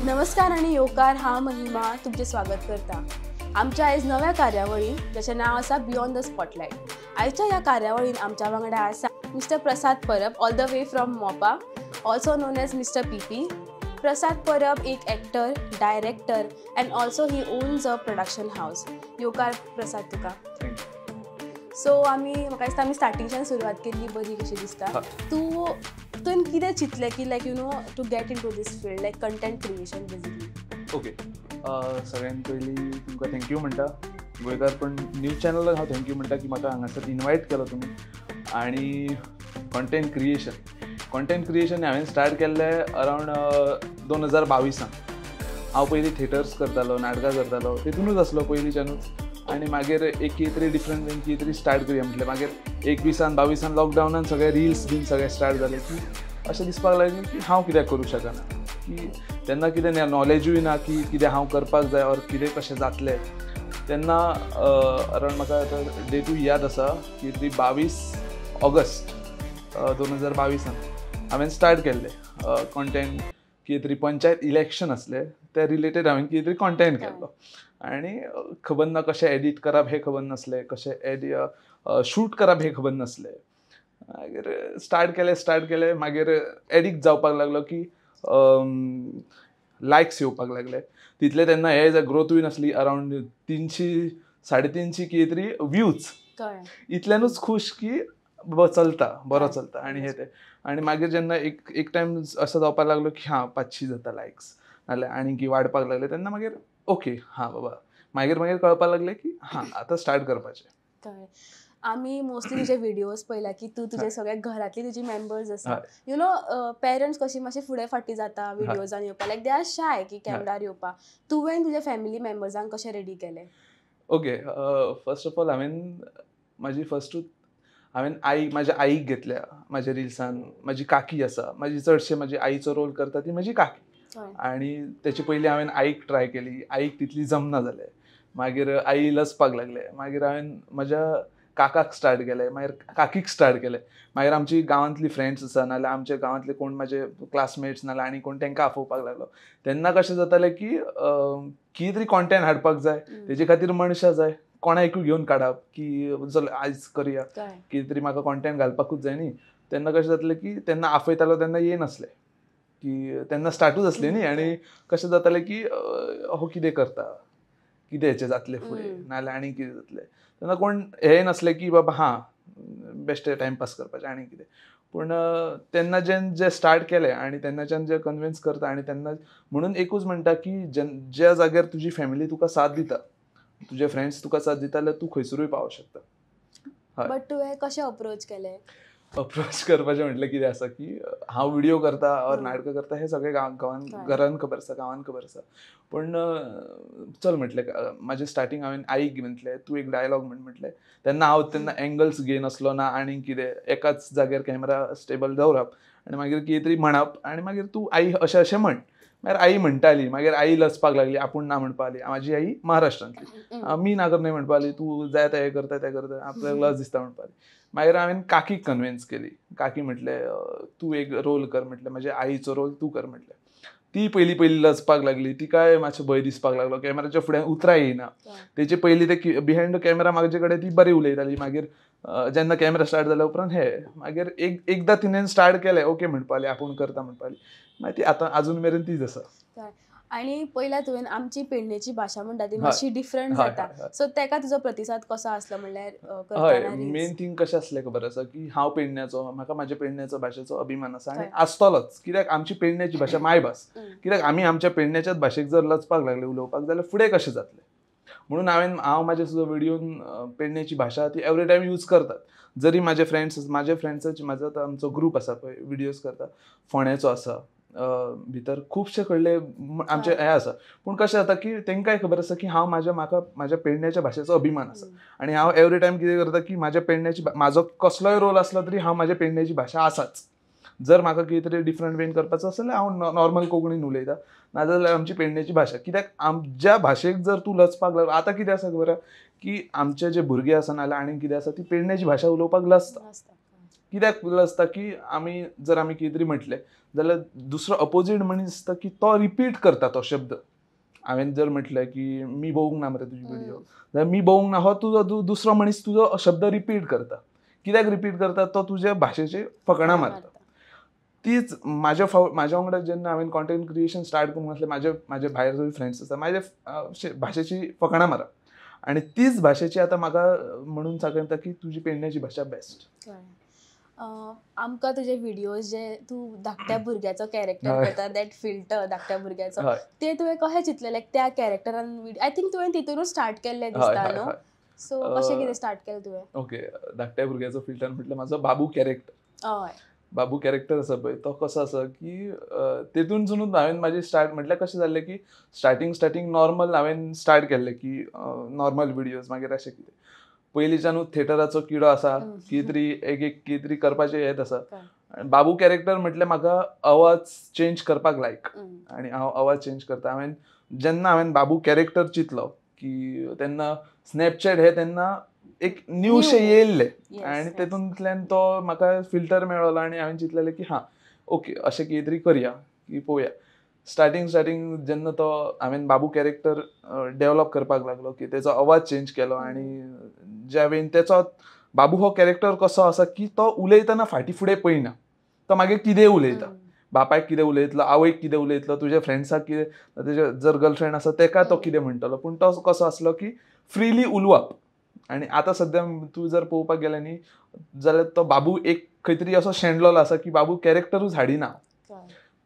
नमस्कार आनी येवकार. हांव महिमा तुमचें स्वागत करता आमच्या आयज नव्या कार्यावळीन, जाचें नांव आसा बियॉन्ड the spotlight. आयच्या ह्या कार्यावळीन आमच्या वांगडा आसा mister Prasad Parab, all the way from Mopa, also known as Mister PP. Prasad Parab एक actor, director and also he owns a production house. येवकार प्रसाद तुका. सो आमी, म्हाका दिसता, आमी स्टार्टिंगच्यान सुरवात केल्ली बरी कशी दिसता. तुवें कितें चिंतलें की like to get into this field, like content creation basically? Okay, सगळ्यात पयलीं तुमकां thank you म्हणटा. गोंयकारपण न्यूज चॅनलाक हांव thank you म्हणटा की म्हाका हांगासर इनवायट केलो तुमी. आनी कॉन्टेंट क्रिएशन हांवें स्टार्ट केल्लें अरावंड 2022. हांव पयलीं थिएटर्स करतालो, नाटकां करतालो, तितूनच आसलो पयलींच्यानूच. आनी मागीर एक कितें तरी डिफरंट वेन कितें तरी स्टार्ट करुया म्हटलें. मागीर 21, 22 लॉकडावनान सगळे रिल्स बीन सगळे स्टार्ट जाले की अशें दिसपाक लागलें की हांव कित्याक करूं शकना, की तेन्ना कितें नॉलेजूय ना की कितें हांव करपाक जाय ऑर कितें कशें जातलें. तेन्ना अरावंड म्हाका आतां डेटूय याद आसा की ती 22 ऑगस्ट 2022 हांवें स्टार्ट केल्लें कॉन्टेंट. कितें तरी पंचायत इलेक्शन आसलें, त्या रिलेटेड हांवें कितें तरी कॉन्टेंट केल्लो. आनी खबर ना कशें एडीट करप हें खबर नासलें, कशें एडि शूट करप हें खबर नासलें. मागीर स्टार्ट केलें, स्टार्ट केलें, मागीर एडिक्ट जावपाक लागलो की लायक्स येवपाक लागले तितले. तेन्ना हे ग्रोथूय नासली, अरावंड 300, 350 कितें तरी व्यूज. इतल्यानूच खूश की बाबा चलता, बरो चलता आनी हे ते. आनी मागीर जेन्ना एक एक टायम असो जावपाक लागलो की हां, 500 जाता लायक्स नाल्यार आनी की वाडपाक लागले, तेन्ना मागीर ओके, हां बाबा, मागीर मागीर कळपाक लागलें की हां, आतां स्टार्ट करपाचें. कळ्ळें. आमी मोस्टली तुजे व्हिडियोज पळयला की तूं तुजे सगळे घरातली तुजी मेंबर्स आसा. पेरंट्स कशी मातशे फुडें फाटीं जाता व्हिडियोजान येवपाक, लायक they are शाय की कॅमेरार येवपाक. तुवें तुज्या फॅमिली मेंबर्सांक कशें रेडी केलें? ओके, फर्स्ट ऑफ ऑल हांवें म्हाजी फर्स्टूच हांवें आई, म्हाज्या आईक घेतल्या म्हाज्या रिल्सान. म्हाजी काकी आसा. म्हाजी चडशे म्हाजी आईचो रोल करता ती म्हाजी काकी. आनी तेचे पयलीं हांवें आईक ट्राय केली. आईक तितली जमना जालें. मागीर आई लजपाक लागलें. मागीर हांवें म्हज्या काकाक स्टार्ट केलें, मागीर काकीक स्टार्ट केलें. मागीर आमची गांवांतली फ्रेंड्स आसा, नाल्यार आमच्या गांवांतले कोण म्हाजे क्लासमेट्स, नाल्यार आनी कोण, तांकां आफोवपाक लागलो. तेन्ना कशें जातालें की कितें तरी कॉन्टेंट हाडपाक जाय, तेजे खातीर मनशां जाय. कोणाकूय घेवन काडप की चल आयज करया, कितें तरी म्हाका कॉन्टेंट घालपाकूच जाय न्ही. तेन्ना कशें जातलें की तेन्ना आफयतालो तेन्ना येयनासले, की तेन्ना स्टार्टूच आसली न्ही. आनी कशें जातालें की हो कितें करता, कितें हेचें जातलें फुडें, नाल्यार आनी कितें जातलें. तेन्ना कोण हें नासलें की बाबा हां, बेश्टें टायमपास करपाचें आनी कितें. पूण तेन्ना जे स्टार्ट केलें आनी तेन्नाच्यान जे कन्विन्स करता. आनी तेन्ना म्हणून एकूच म्हणटा की ज्या जाग्यार तुजी फॅमिली तुका साथ दिता, तुजे फ्रेंड्स तुका साथ दिता, जाल्यार तूं खंयसरूय पावंक शकता, हय. बट तुवें कशें अप्रोच केलें? अप्रोच करपाचें म्हटलें कितें आसा की हांव व्हिडियो करता ऑर नाटकां करता हें सगळें गांवान, घरान खबर आसा, गांवान खबर आसा. पूण चल म्हटलें, म्हाजें स्टार्टींग हांवें आईक म्हटलें, तूं एक डायलॉग म्हण म्हटलें. तेन्ना हांव तेन्ना एंगल्स घेयनासलो ना आनी कितें. एकाच जाग्यार कॅमेरा स्टेबल दवरप आनी मागीर कितें तरी म्हणप आनी मागीर तूं आई अशें अशें म्हण. मागीर आई म्हणटाली. मागीर आई लजपाक लागली, आपूण ना म्हणपाक लागली. म्हाजी आई महाराष्ट्रांतली. मी ना करना म्हणपाक लागली, तूं जाय तें हें करता, तें करता, आपल्याक लज दिसता म्हणपाक लागली. मागीर हांवें काकीक कन्विन्स केली. काकी म्हटलें, तूं एक रोल कर म्हटलें, म्हाज्या आईचो रोल तूं कर म्हटलें. ती पयलीं पयलीं लजपाक लागली. तिकाय मातसो भंय दिसपाक लागलो, कॅमेराच्या फुड्यान उतरां येयना. तेचे पयलीं ते बिहायंड the camera म्हाजे कडेन ती बरी उलयताली. मागीर जेन्ना कॅमेरा स्टार्ट जाल्या उपरांत हे मागीर एक एकदां तिणें स्टार्ट केलें, ओके म्हणपाक लागली, आपूण करता म्हणपाक लागली. मागीर ती आतां आजून मेरेन तीच आसा. आनी पयल्या तुवें आमची पेडणेची भाशा म्हणटा ती मातशी डिफरंट जाता. हय, हय. सो तेका तुजो प्रतिसाद कसो आसलो म्हणल्यार करतना reels? मेन थींग कशें आसलें खबर आसा की हांव पेडण्याचो, म्हाका म्हाज्या पेडण्याचो भाशेचो अभिमान आसा आनी आसतलोच, कित्याक आमची पेडण्याची भाशा मायभास. कित्याक आमी आमच्या पेडण्याच्याच भाशेक जर लजपाक लागले उलोवपाक जाल्यार फुडें कशें जातलें? म्हणून हांव म्हाज्या सुद्दां व्हिडियोन पेडण्याची भाशा ती एवरी टायम यूज करतात. जरी म्हाजे फ्रेंड्स, म्हाजे फ्रेंड्साची, म्हाजो आतां आमचो ग्रूप आसा पळय, व्हिडियोज करता, फोंड्याचो आसा, भितर खुबशे कडले आमचे हे आसा. पूण कशें जाता की तांकांय खबर आसा की हांव म्हाज्या म्हाका म्हाज्या पेडण्याच्या भाशेचो अभिमान आसा. आनी हांव एवरी टायम कितें करता की म्हाज्या पेडण्याची म्हाजो कसलोय रोल आसलो तरी हांव म्हाज्या पेडण्याची भाशा आसाच. जर म्हाका कितें तरी डिफरंट वेन करपाचो आसा जाल्यार हांव नॉर्मल कोंकणीन उलयता, नाजाल्यार आमची पेडण्याची भाशा. कित्याक आमच्या भाशेक जर तूं लजपाक लागलो, आतां कितें आसा खबर आसा की आमचे जे भुरगे आसा नाल्यार आनी कितें आसा, ती पेडण्याची भाशा उलोवपाक लजता. आसता. कित्याक लजता की आमी जर आमी कितें तरी म्हटलें जाल्यार दुसरो अपोजीट मनीस आसता की तो रिपीट करता तो शब्द. हांवें जर म्हटलें की मी बघूंक ना मरे तुजी व्हिडिओ, जाल्यार मी बघूंक ना हो तुजो दुसरो मनीस तुजो शब्द रिपीट करता. कित्याक रिपीट करता? तो तुज्या भाशेचे फकणां मारता. तीच म्हाज्या म्हाज्या वांगडा जेन्ना हांवें कॉन्टेंट क्रिएशन स्टार्ट करूंक नासलें, म्हाजे म्हाजे भायर जे फ्रेंड्स आसा म्हाजे भाशेची फकणां मारप आनी तीच भाशेची आतां म्हाका म्हणून सांगता की तुजी पेडण्याची भाशा बेस्ट. आमकां तुजे व्हिडियोज जे तूं धाकट्या भुरग्याचो कॅरेक्टर करता, that filter धाकट्या भुरग्याचो, ते तुवें कशें चिंतलें? लायक त्या कॅरेक्टरान I think तुवें तितूनच स्टार्ट केल्लें दिसता न्हू, सो कशें कितें स्टार्ट केलें तुवें? ओके, धाकट्या भुरग्याचो फिल्टर म्हटल्यार म्हाजो बाबू कॅरेक्टर. हय, बाबू कॅरेक्टर आसा पळय तो कसो आसा की तेतूनसूनूच हांवें म्हाजी स्टार्ट म्हटल्यार कशें जाल्लें की स्टार्टींग स्टार्टींग नॉर्मल हांवें स्टार्ट केल्लें की नॉर्मल व्हिडियोज. मागीर अशें कितें पयलींच्यानूच थिएटराचो किडो आसा, कितें तरी एक एक कितें तरी करपाचें हेत आसा. बाबू कॅरेक्टर म्हटल्यार म्हाका आवाज चेंज करपाक लायक आनी हांव आवाज चेंज करता. हांवें जेन्ना हांवें बाबू कॅरेक्टर चिंतलो की तेन्ना स्नॅपचॅट हे तेन्ना एक न्यू शें येयल्लें आनी तेतूंतल्यान तो म्हाका फिल्टर मेळ्ळो आनी हांवें चिंतलेलें की हां ओके अशें कितें तरी करया की पळोवया. स्टार्टींग स्टार्टींग जेन्ना तो हांवें बाबू कॅरेक्टर डेवलप करपाक लागलो की तेजो आवाज चेंज केलो आनी ज्या वेळेन तेचो बाबू हो कॅरेक्टर कसो आसा की तो उलयतना फाटीं फुडें पळयना, तो मागीर कितेंय उलयता, बापायक कितें उलयतलो, आवयक कितें उलयतलो, तुज्या फ्रेंड्साक कितें, तेजे जर गर्लफ्रेंड आसा तेका तो कितें म्हणटलो, पूण तो कसो आसलो की फ्रिली उलोवप. आनी आतां सद्या तूं जर पळोवपाक गेलें न्ही जाल्यार तो बाबू एक खंय तरी असो शेणलेलो आसा की बाबू कॅरेक्टरूच हाडिना.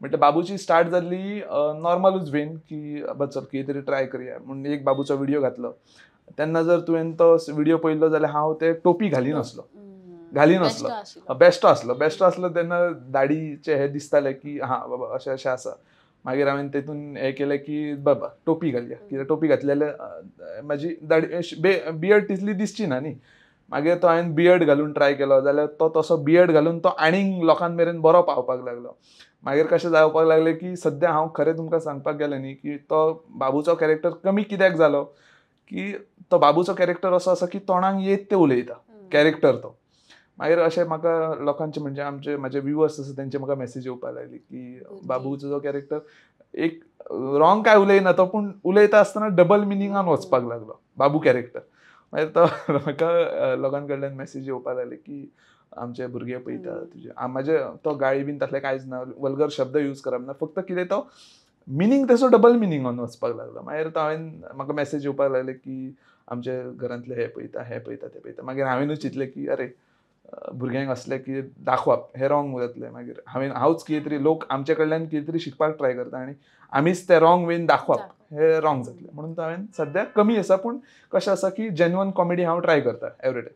म्हटल्यार बाबूची स्टार्ट जाल्ली नॉर्मलूच वेन की चल कितें तरी ट्राय करया म्हूण एक बाबूचो व्हिडियो घातलो. तेन्ना जर तुवें तो व्हिडियो पळयल्लो जाल्यार हांव ते टोपी घालिनासलो, घालिनासलो, बेश्टो आसलो, बेश्टो आसलो तेन्ना दाडीचे हे दिसताले की हां बाबा अशें अशें आसा. मागीर हांवें तेतून हें केलें की बाबा टोपी घालया, कित्याक टोपी घातली जाल्यार म्हाजी दाडी बियर्ड तितली दिसची ना न्ही. मागीर तो हांवें बियर्ड घालून ट्राय केलो जाल्यार तो तसो बियर्ड घालून तो आनीक लोकां मेरेन बरो पावपाक लागलो. मागीर कशें जावपाक लागलें की सद्या हांव खरें तुमकां सांगपाक गेलें न्ही की तो बाबूचो कॅरेक्टर कमी कित्याक जालो की तो बाबूचो कॅरेक्टर असो आसा की तोंडाक येत ते उलयता कॅरेक्टर तो. मागीर अशें म्हाका लोकांचे म्हणजे आमचे म्हाजे व्युवर्स आसा तेंचे म्हाका मॅसेज येवपाक लागली की बाबूचो जो कॅरेक्टर एक रॉंग काय उलयना तो, पूण उलयता आसतना डबल मिनिंगान वचपाक लागलो बाबू कॅरेक्टर. मागीर तो म्हाका लोकां कडल्यान मॅसेज येवपाक लागले की आमचे भुरगे पळयता तुजे म्हाजे तो गाळी बीन तसलें कांयच ना, वल्गर शब्द यूज करप ना, फक्त कितें तो मिनींग तसो डबल मिनींगान वचपाक लागलो. मागीर तो हांवें म्हाका मॅसेज येवपाक लागले की आमचे घरांतले हे पळयता, हे पळयता, ते पळयता. मागीर हांवेनूच चिंतलें की अरे भुरग्यांक असलें की दाखोवप हें रॉंग जातलें. मागीर हांवें हांवच कितें तरी लोक आमचे कडल्यान कितें तरी शिकपाक ट्राय करता आनी आमीच ते रॉंग वेन दाखोवप हें रॉंग जातलें म्हणून तो हांवें सद्या कमी आसा, पूण कशें आसा की जेन्युअन कॉमेडी हांव ट्राय करता एवरी डे.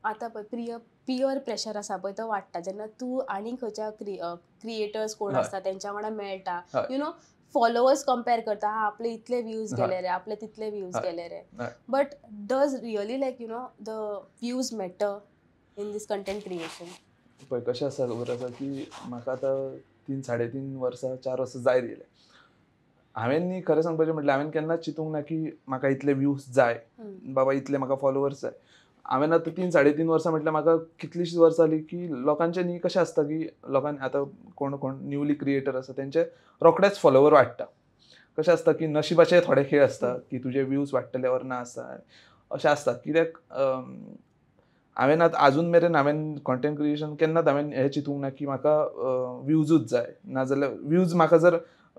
आतां पळय पियर प्रेशर आसा पळय तो वाडटा जेन्ना तूं आनी खंयच्या क्रिएटर्स कोण आसता तेंच्या वांगडा मेळटा, you know followers compare करता, हा आपले इतले व्यूज गेले रे, आपले तितले व्यूज गेले रे. But does really like you know the views matter in this content creation? पळय कशें आसा खबर आसा की म्हाका आतां 3 साडे 3 वर्सां 4 वर्सां जायत गेले. हांवें न्ही खरें सांगपाचें म्हटल्यार हांवें केन्नाच चिंतूंक ना की म्हाका इतले व्यूज जाय, बाबा इतले म्हाका फॉलोवर्स जाय. हांवें आतां 3 साडे 3 वर्सां म्हटल्यार म्हाका कितलीशींच वर्सां जालीं की लोकांचें न्ही कशें आसता की लोकांनी आतां कोण कोण न्यूली क्रिएटर आसा तेंचे रोखडेच फॉलोवर वाडटा. कशें आसता की नशिबाचे थोडे खेळ आसता की तुजे व्यूज वाडटले ओर ना आसता अशें आसता. कित्याक हांवें आतां आजून मेरेन हांवें कॉन्टेंट क्रिएशन केन्नाच हांवें हें चिंतूंक ना की म्हाका व्यूजूच जाय, नाजाल्यार व्यूज म्हाका जर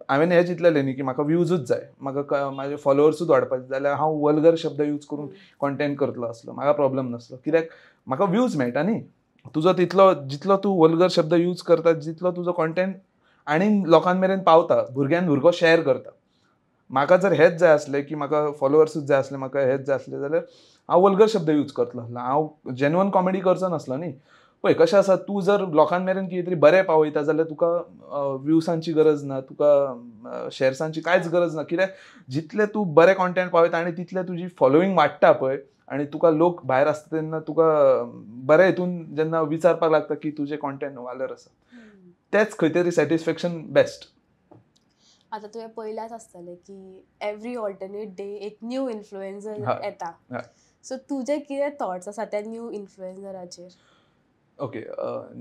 हांवें हें चिंतलेलें न्ही की म्हाका व्यूजूच जाय, म्हाका म्हाजे फॉलोवर्सूच वाडपाक जाय जाल्यार हांव वल्गर शब्द यूज करून कॉन्टेंट करतलो आसलो, म्हाका प्रॉब्लम नासलो. कित्याक म्हाका व्यूज मेळटा न्ही. तुजो तितलो जितलो तूं वल्गर शब्द यूज करता जितलो तुजो कॉन्टेंट आनी लोकां मेरेन पावता, भुरग्यान भुरगो शेअर करता. म्हाका जर हेच जाय आसलें की म्हाका फॉलोवर्सूच जाय आसले, म्हाका हेच जाय आसलें जाल्यार हांव वल्गर शब्द यूज करतलो आसलो, हांव जेन्युअन कॉमेडी करचो नासलो न्ही. पळय कशें आसा, तूं जर लोकां मेरेन कितें तरी बरें पावयता जाल्यार तुका व्यूसांची गरज ना, तुका शेर्सांची कांयच गरज ना. कित्याक जितलें तूं बरें कॉन्टेंट पावयता आनी तितलें तुजी फॉलोईंग वाडटा पळय, आनी तुका लोक भायर आसता तेन्ना तुका बरें हितून जेन्ना विचारपाक लागता की तुजें कॉन्टेंट वालर आसा, तेंच खंय तरी सॅटिस्फॅक्शन बेस्ट. आतां तुवें पळयलाच आसतलें की एवरी ऑल्टरनेट डे एक न्यू इन्फ्लुएन्सर येता, सो तुजे कितें थॉट्स आसा त्या न्यू इन्फ्लुएन्सराचेर? ओके,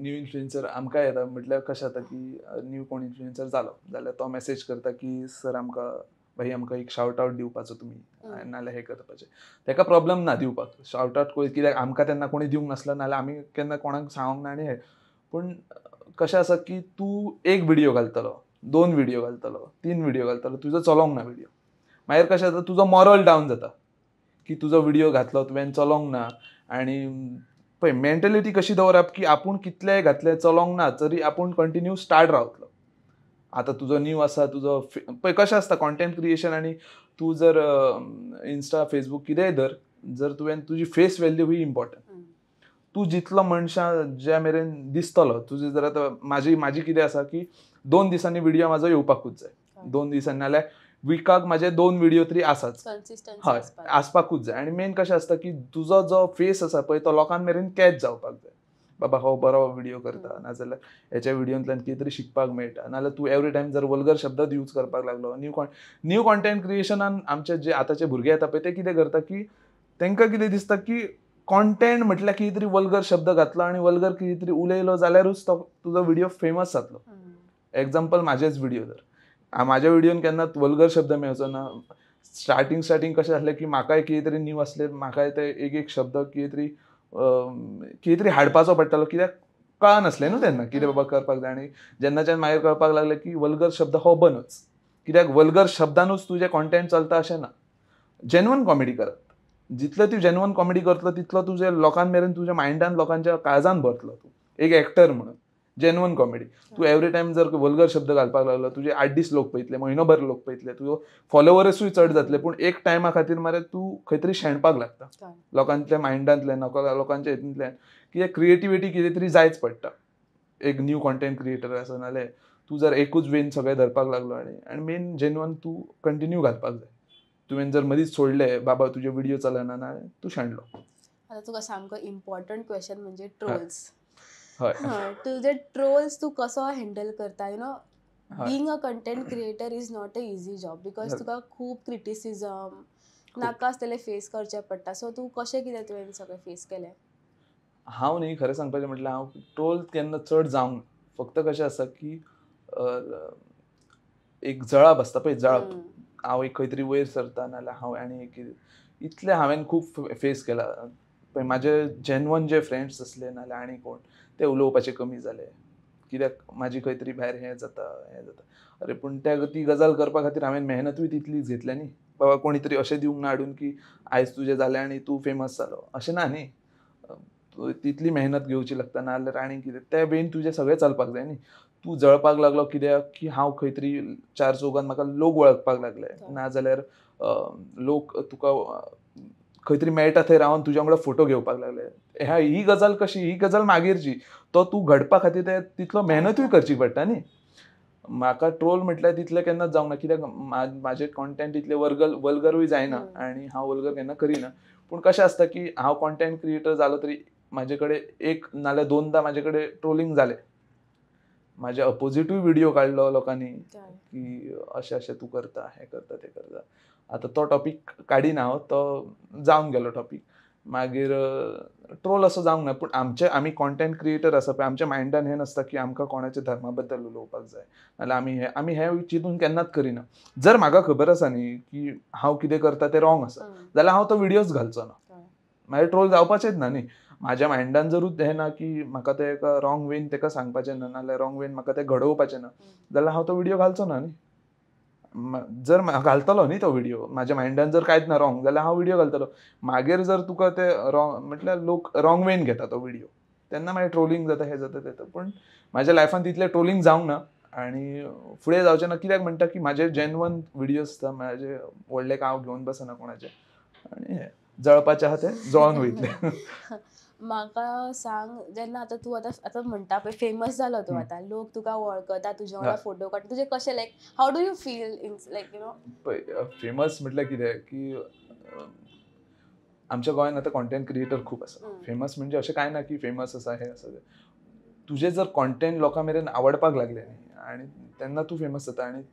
न्यू इन्फ्लुएन्सर आमकां येता म्हटल्यार कशें जाता की न्यू कोण इन्फ्लुएन्सर जालो जाल्यार तो मॅसेज करता की सर आमकां भाई आमकां एक शावट आवट दिवपाचो तुमी नाल्यार हें करपाचें. ताका प्रॉब्लम ना दिवपाक शावट आवट, कित्याक आमकां तेन्ना कोणी दिवंक नासलो नाल्यार आमी केन्ना कोणाक सांगूंक ना. आनी हें पूण कशें आसा की तूं एक व्हिडियो घालतलो, 2 व्हिडियो घालतलो, 3 व्हिडियो घालतलो, तुजो चलोंक ना व्हिडियो, मागीर कशें जाता तुजो मॉरल डावन जाता की तुजो व्हिडियो घातलो तुवें चलोंक ना. आनी पळय मेंटलिटी कशी दवरप की आपूण कितलेय घातले चलोंक ना तरी आपूण कंटिन्यू स्टार्ट रावतलो. आतां तुजो न्यू आसा तुजो पळय कशें आसता कॉन्टेंट क्रिएशन, आनी तूं जर इन्स्टा फेसबूक कितेंय धर, जर तुवें तुजी फेस वेल्यू ही इम्पॉर्टंट. तूं जितलो मनशां ज्या मेरेन दिसतलो तुजें जर आतां म्हाजी कितें आसा की 2 दिसांनी व्हिडियो म्हाजो येवपाकूच जाय, 2 दिसांनी नाल्यार विकाक म्हाजे 2 व्हिडियो तरी आसाच, हय आसपाकूच जाय. आनी मेन कशें आसता की तुजो जो फेस आसा पळय तो लोकां मेरेन कॅच जावपाक जाय, बाबा हो बरो व्हिडियो करता, नाजाल्यार हेच्या व्हिडियोंतल्यान कितें तरी शिकपाक मेळटा. नाजाल्यार तूं एवरी टायम जर वल्गर शब्द यूज करपाक लागलो, न्यू कॉन्टेंट क्रिएशनान आमचे जे आतांचे भुरगे येता पळय ते कितें करता की तांकां कितें दिसता की कॉन्टेंट म्हटल्यार कितें तरी वल्गर शब्द घातलो आनी वल्गर कितें तरी उलयलो जाल्यारूच तो तुजो व्हिडियो फेमस जातलो. एग्जाम्पल म्हाजेच व्हिडियो धर, म्हाज्या व्हिडियोन केन्ना वल्गर शब्द मेळचो ना. स्टार्टींग स्टार्टींग कशें आसलें की म्हाकाय कितें तरी न्यू आसलें, म्हाकाय ते एक एक शब्द कितें तरी हाडपाचो पडटालो, कित्याक कळनासलें न्हू तेन्ना कितें बाबा करपाक जाय. आनी जेन्नाच्यान मागीर कळपाक लागलें की वल्गर शब्द हो बनच, कित्याक वल्गर शब्दानूच तुजें कॉन्टेंट चलता अशें ना. जेन्युअन कॉमेडी करात, जितलो तूं जेन्युअन कॉमेडी करतलो तितलो तुजे लोकां मेरेन तुज्या मायंडान लोकांच्या काळजान भरतलो तूं एक एक्टर म्हणून. जेन्युअन कॉमेडी तूं एवरी टायम जर वल्गर शब्द घालपाक लागलो तुजे 8 दीस लोक पळयतले, म्हयनोभर लोक पळयतले, तुजो फॉलोवर्सूय चड जातले, पूण एक टायमा खातीर मरे तूं खंय तरी शेणपाक लागता लोकांच्या मायंडांतल्यान, लोकांच्या हितूंतल्यान. कित्याक क्रिएटिविटी कितें तरी जायच पडटा एक न्यू कॉन्टेंट क्रिएटर आसा नाल्यार तूं जर एकूच वेन सगळें धरपाक लागलो. आनी मेन जेन्युअन तूं कंटिन्यू घालपाक जाय. तुवें जर मदींच सोडलें बाबा तुजे व्हिडियो चलना ना तूं शेणलो. आतां तुका सामको इम्पॉर्टंट क्वेश्चन म्हणजे ट्रोल्स. हय, तुजे ट्रोल्स तूं कसो हँडल करता? You know being a content creator is not a easy job, because तुका खूब क्रिटिसिजम नाका आसतलें फेस करचें पडटा. सो तूं कशें कितें तुवें सगळें फेस केलें? हांव न्ही खरें सांगपाचें म्हटल्यार हांव ट्रोल केन्ना चड जावंक, फक्त कशें आसा की एक जळप आसता पळय, जळप, हांव एक खंय तरी वयर सरता नाल्यार हांव आनी एक इतलें हांवें खूब फेस केला. पळय म्हाजे जेन्युअन जे फ्रेंड्स आसले नाल्यार आनी कोण ते उलोवपाचे कमी जाले, कित्याक म्हाजी खंय तरी भायर हें जाता हें जाता. अरे पूण त्या ती गजाल करपा खातीर हांवें मेहनतूय तितलीच घेतल्या न्ही. बाबा कोणी तरी अशें दिवंक ना हाडून की आयज तुजें जालें आनी तूं फेमस जालो अशें ना न्ही. तितली मेहनत घेवची लागता नाल्यार आनी कितें त्या वेन तुजें सगळें चलपाक जाय न्ही. तूं जळपाक लागलो कित्याक की हांव खंय तरी 4 चौगान म्हाका लोक वळखपाक लागले, नाजाल्यार लोक तुका खंय तरी मेळटा थंय रावन तुज्या वांगडा फोटो घेवपाक लागले. ही गजाल कशी, ही गजाल मागीरची, तो तूं घडपा खातीर ते तितलो मेहनतूय करची पडटा न्ही. म्हाका ट्रोल म्हटल्यार तितलें केन्नाच जावंक ना, कित्याक म्हाजें कॉन्टेंट इतलें वल्गरूय जायना आनी हांव वल्गर केन्ना करिना. पूण कशें आसता की हांव कॉन्टेंट क्रिएटर जालो तरी म्हाजे कडेन 1 नाल्यार 2दा म्हाजे कडेन ट्रोलिंग जालें. म्हाजे अपोजिटूय व्हिडियो काडलो लोकांनी की अशें अशें तूं करता, हें करता, तें करता. आतां तो टॉपीक काडिना हांव, तो जावन गेलो टॉपीक. मागीर ट्रोल असो जावंक ना, पूण आमचे आमी कॉन्टेंट क्रिएटर आसा पळय, आमच्या मायंडान हें नासता की आमकां कोणाच्या धर्मा बद्दल उलोवपाक जाय नाल्यार आमी हें चिंतून केन्नाच करिना. जर म्हाका खबर आसा न्ही की हांव कितें करता तें रॉंग आसा जाल्यार हांव तो व्हिडियोच घालचो ना, मागीर ट्रोल जावपाचेच ना न्ही. म्हाज्या मायंडान जरूच हें ना की म्हाका तें एका रॉंग वेन ताका सांगपाचें ना नाल्यार रॉंग वेन म्हाका तें घडोवपाचें ना जाल्यार हांव तो व्हिडियो घालचो ना न्ही. जर घालतलो न्ही तो व्हिडियो म्हाज्या मायंडान जर कांयच ना रॉंग जाल्यार हांव व्हिडियो घालतलो. मागीर जर तुका ते रॉंग म्हटल्यार लोक रॉंग वेन घेता तो व्हिडियो तेन्ना मागीर ट्रोलिंग जाता, हें जाता, तें जाता. पूण म्हाज्या लायफान तितलें ट्रोलिंग जावंक ना आनी फुडें जावचें ना, कित्याक म्हणटा की म्हाजे जेन्युअन व्हिडियो आसता, म्हाजे व्हडलें हांव घेवन बसना कोणाचें आनी हें जळपाचें आहा तें जळोन वयतलें. म्हाका सांग, जेन्ना आतां तूं आतां म्हणटा पळय फेमस जालो तूं, आतां लोक तुका वळखता, तुज्या वांगडा फोटो काडटा, तुजें कशें like how do you feel in like you know? पळय फेमस म्हटल्यार कितें की आमच्या गोंयांत आतां कॉन्टेंट क्रिएटर खूब आसा. फेमस म्हणजे अशें कांय ना की फेमस आसा हें आसा, तुजें जर कॉन्टेंट लोकां मेरेन आवडपाक लागलें न्ही आनी तेन्ना तूं फेमस जाता. आनी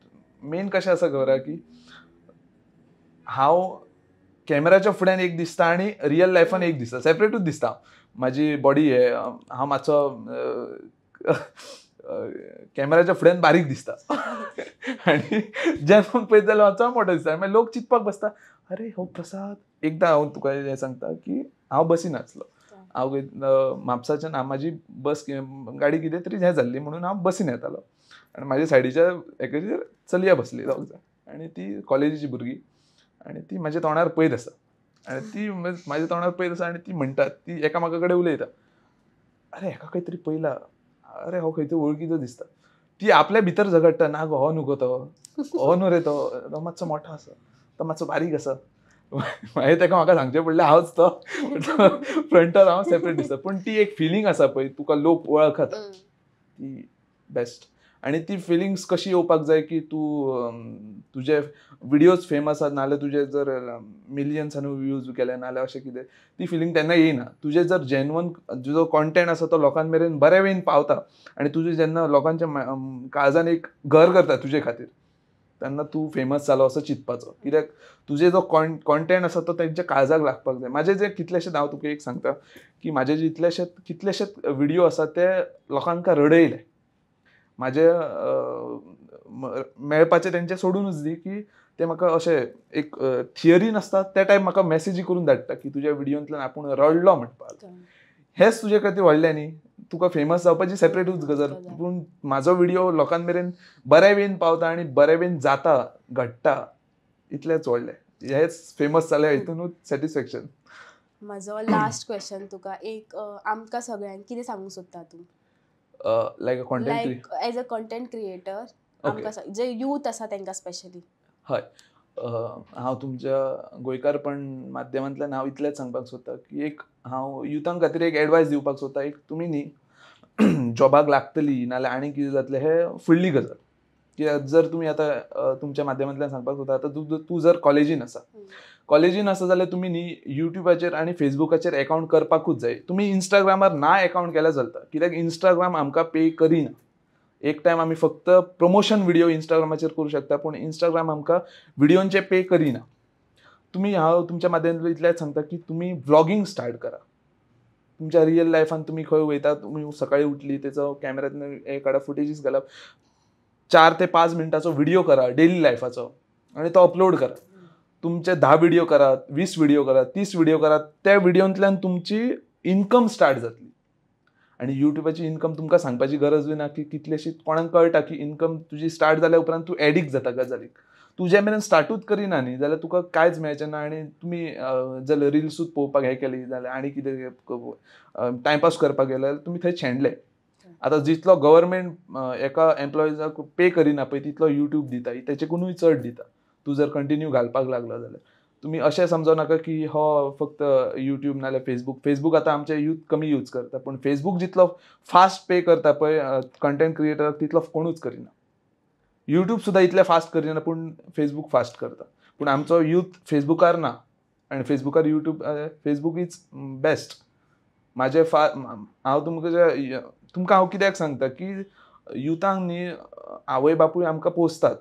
मेन कशें आसा खबर आहा की हांव कॅमेराच्या फुड्यान एक दिसता आनी रियल लायफान एक दिसता, सेपरेटूच दिसता. म्हाजी बॉडी हे हांव मातसो कॅमेराच्या फुड्यान बारीक दिसता आनी जेन्ना पळयत जाल्यार मातसो मोटो दिसता. मागीर लोक चिंतपाक बसता अरे हो प्रसाद. एकदां हांव तुका हें सांगता की हांव बसीन आसलो, हांव म्हापसाच्यान म्हाजी बस गाडी कितें तरी हें जाल्ली म्हणून हांव बसीन येतालो आनी म्हाज्या सायडीच्या एकेचेर चलया बसली दोग जाण आनी ती कॉलेजीची भुरगीं आनी ती म्हाज्या तोंडार पळयत आसा आनी ती म्हाज्या तोंडार पळयत आसा आनी ती म्हणटा, ती एकामेका कडेन उलयता, अरे हेका खंय तरी पळयला, अरे हो खंय तरी वळखीचो दिसता. ती आपल्या भितर झगडटा, ना गो हो न्हू गो तो, हो न्हू रे तो, तो मातसो मोठो आसा, तो मातसो बारीक आसा. मागीर ताका म्हाका सांगचें पडलें हांवच तो, फ्रंटार हांव सेपरेट दिसता. पूण ती एक फिलींग आसा पळय, तुका लोक वळखता, ती बेस्ट. आनी ती फिलिंग्स कशी येवपाक जाय की तूं तुजे विडियोज फेमस आसात नाजाल्यार तुजे जर मिलियन्सांनी व्यूज केले नाजाल्यार अशें कितें, ती फिलींग तेन्ना येयना. तुजें जर जेन्युअन तुजो कॉन्टेंट आसा तो लोकां मेरेन बऱ्या वेन पावता आनी तुजें जेन्ना लोकांच्या काळजान एक घर करता तुजे खातीर, तेन्ना तूं फेमस जालो असो चिंतपाचो. कित्याक तुजें जो कॉन्टेंट आसा तो तेंच्या काळजाक लागपाक जाय. म्हाजे जे कितलेशेच, हांव तुका एक सांगता की म्हाजे जितलेशे कितलेशेच विडियो आसा ते लोकांक रडयले. म्हाजे मेळपाचें तेंचें सोडूनच दी की ते म्हाका अशें एक थियरी नासता त्या टायम म्हाका मॅसेजी करून धाडटा की तुज्या विडियोंतल्यान आपूण रडलो म्हणपाक. हेंच तुजे खातीर व्हडलें न्ही, तुका फेमस जावपाची सेपरेटूच गजाल. पूण म्हाजो विडियो लोकां मेरेन बऱ्या वेन पावता आनी बऱ्या वेन जाता, घडटा, इतलेंच व्हडलें. हेंच फेमस जालें हितूनूच सॅटिस्फॅक्शन. म्हाजो लास्ट क्वेश्चन तुका एक, आमकां सगळ्यांक कितें सांगूंक सोदता तूं? Like a content, like as a content creator आमकां जे यूथ आसा तांकां स्पेशली. हय, हांव तुमच्या गोंयकारपण माध्यमांतल्यान हांव इतलेंच सांगपाक सोदता की एक हांव युथां खातीर एक एडवायस दिवपाक सोदता. एक तुमी न्ही जॉबाक लागतली नाजाल्यार आनी कितें जातलें हें फुडली गजाल. कित्याक जर तुमी आतां तुमच्या माध्यमांतल्यान सांगपाक सोदता, आतां तूं जर कॉलेजीन आसा, कॉलेजीन आसा जाल्यार तुमी न्ही युट्यूबाचेर आनी फेसबुकाचेर एकावंट करपाकूच जाय. तुमी इंस्टाग्रामार ना एकावंट केल्यार चलता, कित्याक इंस्टाग्राम आमकां पे करिना. एक टायम आमी फक्त प्रमोशन विडियो इंस्टाग्रामाचेर करूं शकता, पूण इंस्टाग्राम आमकां विडियोंचे पे करिना. तुमी हांव तुमच्या माध्यमांतल्यान इतलेंच सांगता की तुमी व्लॉगींग स्टार्ट करा. तुमच्या रियल लायफान तुमी खंय वयता, तुमी सकाळी उठली तेचो कॅमेऱ्यांतल्यान हे काडा, फुटेजीस घालप, 4 ते 5 मिनटाचो विडियो करा डेली लायफाचो आनी तो अपलोड करा. तुमचे 10 विडियो करात, 20 विडियो करात, 30 विडियो करात, त्या विडियोंतल्यान तुमची इन्कम स्टार्ट जातली. आनी युट्यूबाची इन्कम तुमकां सांगपाची गरजूय ना की कितलेशी कोणाक कळटा की इन्कम तुजी स्टार्ट जाल्या उपरांत तूं एडिक्ट जाता गजालीक. तूं जे मेरेन स्टार्टूच करिना न्ही जाल्यार तुका कांयच मेळचें ना. आनी तुमी जाल्यार रिल्सूच पळोवपाक हें केली जाल्यार आनी कितें टायमपास करपाक गेले जाल्यार तुमी थंय शेणले. आतां जितलो गव्हर्मेंट एका एम्प्लॉइजाक पे करिना पळय तितलो युट्यूब दिता, तेचेकुनूय चड दिता. तूं जर कंटिन्यू घालपाक लागलो जाल्यार तुमी अशें समजो नाका की हो फक्त युट्यूब नाजाल्यार फेसबूक. फेसबूक आतां आमचे यूथ कमी यूज करता, पूण फेसबूक जितलो फास्ट पे करता पळय कंटेंट क्रिएटराक तितलो कोणूच करिना. युट्यूब सुद्दां इतलें फास्ट करिना, पूण फेसबूक फास्ट करता. पूण आमचो यूथ फेसबुकार ना आनी फेसबुकार युट्यूब, फेसबूक is best. म्हाजे हांव तुमकां तुमकां हांव कित्याक सांगता की युथांक न्ही आवय बापूय आमकां पोसतात,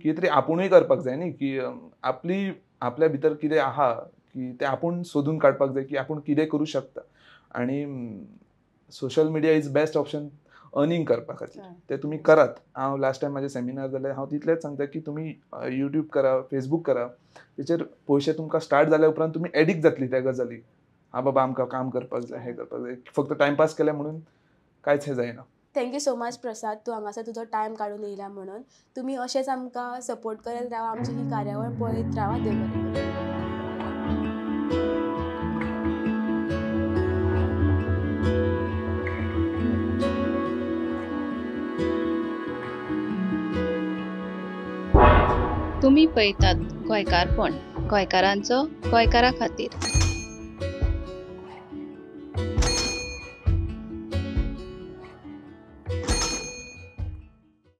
कितें तरी आपुणूय करपाक जाय न्ही, की आपली आपल्या भितर कितें आहा की तें आपूण सोदून काडपाक जाय की आपूण कितें करूं शकता. आनी social media is best option earning करपा खातीर, तें तुमी करात. हांव लास्ट टायम म्हाजें सेमिनार जालें, हांव तितलेंच सांगता की तुमी युट्यूब करा, फेसबूक करा, तेचेर पयशे तुमकां स्टार्ट जाल्या उपरांत तुमी एडिक्ट जातली त्या गजालीक. हा बाबा आमकां काम करपाक जाय, हें करपाक जाय, फक्त टायमपास केलें म्हणून कांयच हें जायना. Thank you so much Prasad, तूं हांगासर तुजो टायम काडून येयला म्हणून. तुमी अशेंच आमकां सपोर्ट करत रावा, आमची ही कार्यावळ पळयत रावा. देव बरें करूं. तुमी पळयतात गोंयकारपण, गोंयकारांचो गोंयकारा खातीर.